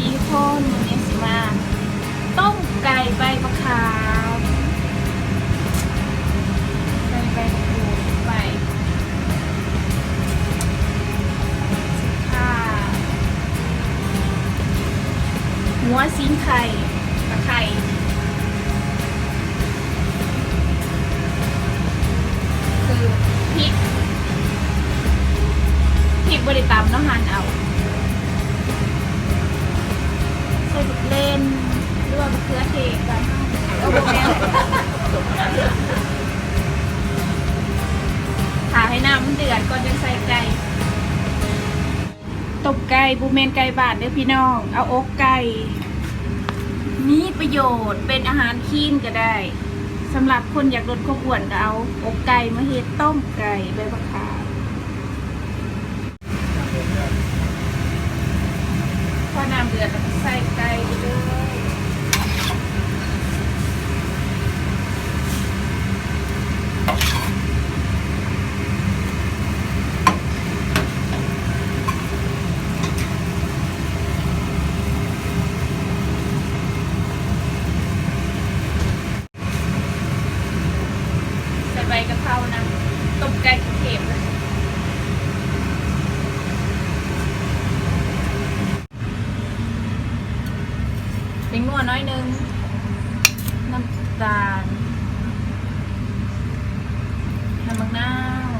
ດີທຸກຄົນ ມື້ນີ້ຊິມາຕົ້ມໄກ່ໃບບັກຂາມ ໃສ່ໃບບັກຂາມໄປ ຂ່າ ຫົວສີງໄຄ ຕະໄຄ ຄື ພິກ ພິກບໍ່ໄດ້ຕຳເນາະ ຫັ່ນເອົາ ໃສ່ບັກເລັ່ນ ຫຼືວ່າບັກເຂືອເທດບ້ານເຮົາ ເອີ ບໍ່ແມ່ນ ຖ້າໃຫ້ນ້ຳມັນເດືອດກ່ອນຈຶ່ງໃສ່ໄກ່. ຕົ້ມໄກ່ບໍ່ແມ່ນໄກ່ບ້ານເດີ້ພີ່ນ້ອງ ເອົາອົກໄກ່ ມີປະໂຫຍດເປັນອາຫານຄລີນກໍໄດ້ ສຳລັບຄົນຢາກລົດຄວາມອ້ວນກໍເອົາອົກໄກ່ມາເຮັດຕົ້ມໄກ່ໃບບັກຂາມ ພໍນ້ຳເດືອດແລ້ວກໍໃສ່ໄກ່ເລີຍ. ໃສ່ໃບກະເພົານຳ ຕົ້ມໄກ່ກຸງເທບເລີຍ. ແປ້ງນົວໜ້ອຍໜຶ່ງ ນ້ຳຕານ ນ້ຳໝາກນາວ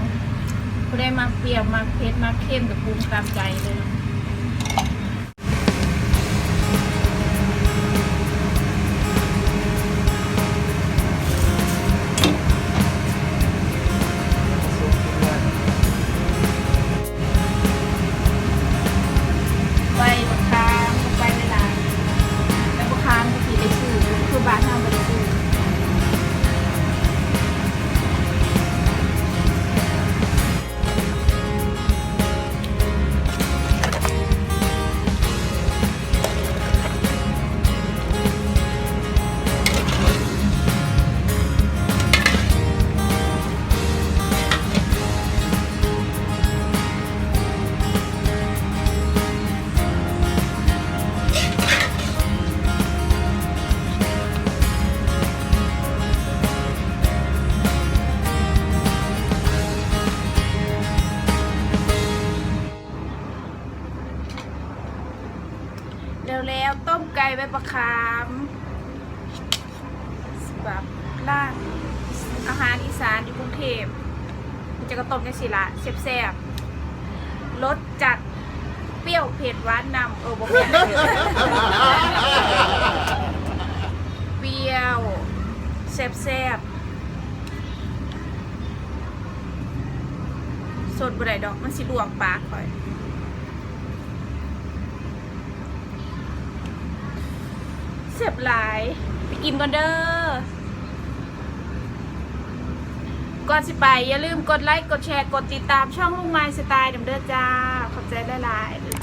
ຜູ້ໃດມັກປ່ຽວ ມັກເຜັດ ມັກເຄັມກໍປຸງຕາມໃຈເລີຍເນາະ. ໃບບັກຂາມລົງໄປຫຼາຍໆ ແຕ່ບັກຂາມຢູ່ພີ້ໄດ້ຊື້ ຄືບ້ານເຮົາບໍ່ໄດ້ຊື້. ແລ້ວໆ ຕົ້ມໄກ່ໃບບັກຂາມ ແບບຮ້ານອາຫານອີສານຢູ່ກຸງເທບ ມັນຈະກະຕົ້ມຈັ່ງຊີ້ລະ ແຊບໆ ລົດຈັດ ປຽວເຜັດຫວານນຳ ເອີ ບໍ່ແມ່ນ ປຽວ ແຊບໆ. ສົດບໍ່ໄດ້ດອກ ມັນຊິລວກປາກຂ້ອຍ. ແຊບຫຼາຍ ໄປກິນກ່ອນເດີ້. ກ່ອນຊິໄປ ຢ່າລືມກົດໄລ ກົດແຊ ກົດຕິດຕາມຊ່ອງລຸງມາຍສະຕາຍນຳເດີ້ຈ້າ. ຂອບໃຈຫຼາຍໆ.